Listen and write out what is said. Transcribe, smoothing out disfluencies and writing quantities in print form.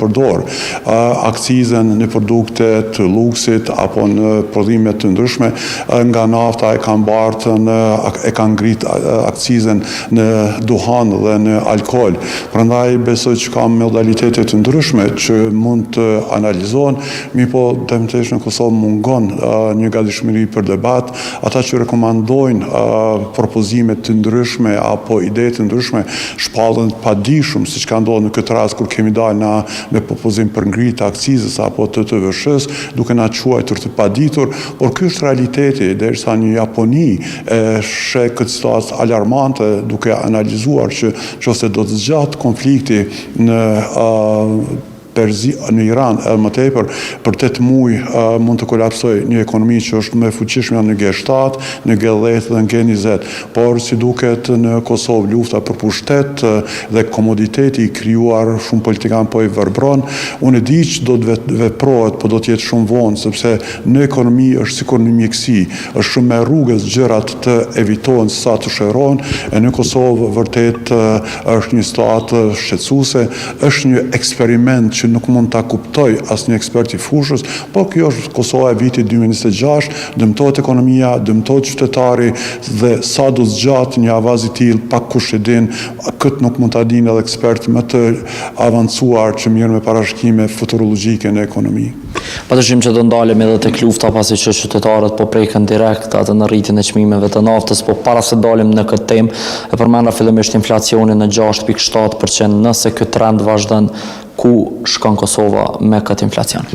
Përdor akcizën në produkte të luksit apo në prodhime të ndryshme, nga nafta e kanë bartë në e kanë ngrit akcizën në duhan dhe në alkool. Prandaj besoj që ka modalitete të ndryshme që mund të analizohen, mirëpo definitivisht në Kosovë mungon një gatishmëri për debat, ata që rekomandojnë propozime të ndryshme apo ide të ndryshme shpallen të padijshëm, siç ka ndodhur në këtë rast kur kemi dalë na me propozim për ngritje të akcizës apo të TVSH-së, duke na quajtur të paditur, por ky është realiteti, derisa një Japoni e sheh këtë situatë alarmante duke analizuar që qoftë se do të zgjatë konflikti në Perzi, në Iran edhe më tepër, për 8 muaj mund të kolapsojë një ekonomi që është më e fuqishmja në G7, në G10 dhe në G20. Por, si duket në Kosovë lufta për pushtet dhe komoditeti i krijuar shumë politikanë po i verbron. Unë e di që do të veprohet, po do të jetë shumë vonë, sepse në ekonomi është sikur në mjekësi, është shumë me rrugës gjërat të evitohen sa të shërohen, e në Kosovë vërtet është një situatë shqetësuese, është një eksperiment që nuk mund ta kuptojë asnjë ekspert i fushës, por kjo është Kosova e vitit 2026, dëmtohet ekonomia, dëmtohet qytetari dhe sa do zgjatë një avaz i tillë, pak kush e din, këtë nuk mund ta dinë edhe ekspertë më të avancuar që merren me parashikime futurologjike në ekonomi. Padyshim që do ndalemi edhe tek lufta pasi që qytetarët po preken direkt atë në rritjen e çmimeve të naftës, po para se dalim në këtë temë, e përmenda fillimisht inflacionin në 6.7%, nëse ky trend vazhdon, ku shkon Kosova me këtë inflacion?